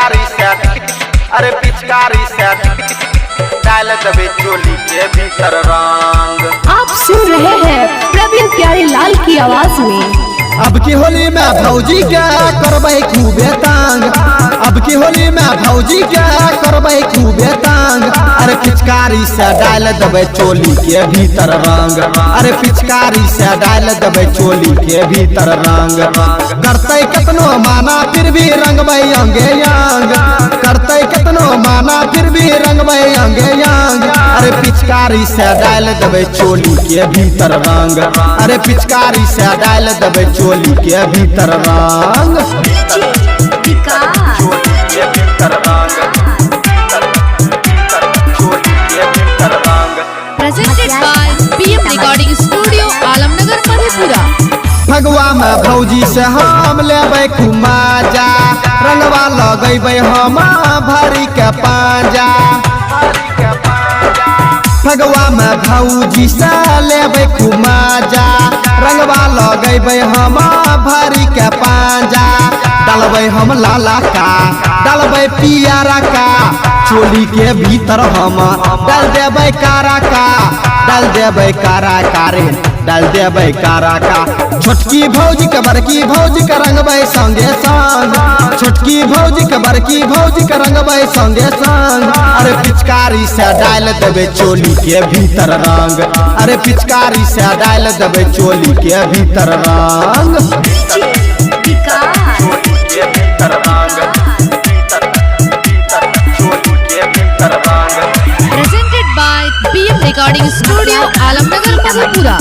पिचकारी से, अरे पिचकारी से डाल देबै चोली के भीतर रंग। आप सुन रहे हैं प्रवीण प्यारे लाल की आवाज में। अब की होली में भौजी के करबै खूबे तांग, अब की होली में भौजी के करबै खूबे तांग। अरे पिचकारी से डाल देबै चोली के भीतर रंग, अरे पिचकारी से डाल देबै चोली के भीतर रंग। करतै केतनो माना फिर भी रंगबै अंगे अंग, करतै केतनो माना फिर भी रंगबै अंगे अंग। अरे पिचकारी से डाल देबै चोली के भीतर रंग, अरे पिचकारी से डाल देबै चोली के भीतर रंग। चोली के भीतर रंग, चोली के भीतर रंग। Presented by PM Recording Studio, Alamnagar, Madhepura. Phagua में भौजी से हम लेबै कुमाजा, रंगवा लगैबै हम भरी के पांजा। फगुआ में भौजी से लेबै कुमाजा, रंगवा लगैबै हम भरी के पांजा। डालबै हम लाला का, डालबै पियारा का, चोली के भीतर हम डाल देबै कारा का, डाल देबै कारा का रे, डाल देबै कारा का। छोटकी भौजी के बड़की भौजी के रंगबै संगे संग, छोटकी भौजी के बड़की भौजी के रंगबै संगे संग। अरे पिचकारी से डाल देबै चोली के भीतर रंग, अरे पिचकारी से डाल देबै चोली के भीतर रंग। चोली के भीतर रंग, चोली के भीतर रंग। Presented by PM Recording Studio, Alamnagar, Madhepura.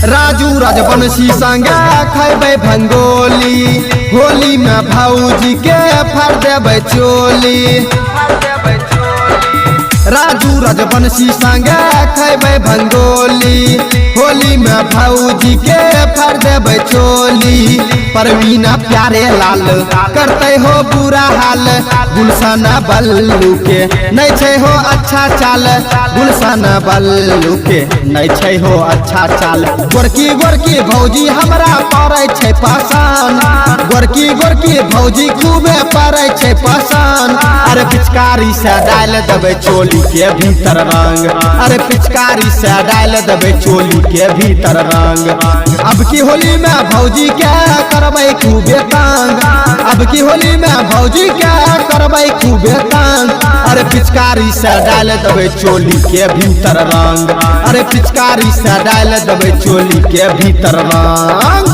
Raju Rajbanshi संगे खैबै भंगोली, होली में भौजी के फाड़ देबै चोली। राजू राजवंशी संगे खैबै भंगोली, होली में भौजी के फाड़ देबै चोली। परवीना प्यारे लाल करतै हो बुरा हाल, गुलशन बल्लू के नहीं छै हो अच्छा चाल, गुलशन बल्लू के नहीं छै हो अच्छा चाल। गोरकी गोरकी भौजी हमरा पड़ै छै पसंद, गोरकी गोरकी भौजी खूबे पड़ै छै पसंद। अरे पिचकारी से डाल देबै चोली के भीतर रंग, अरे पिचकारी से डाल देबै चोली के भीतर रंग। अब की होली में भौजी के करबै खूबे तांग, अब की होली में भौजी के करबै खूबे तांग। अरे पिचकारी से डाल देबै चोली के भीतर रंग, अरे पिचकारी से डाल देबै चोली के भीतर रंग।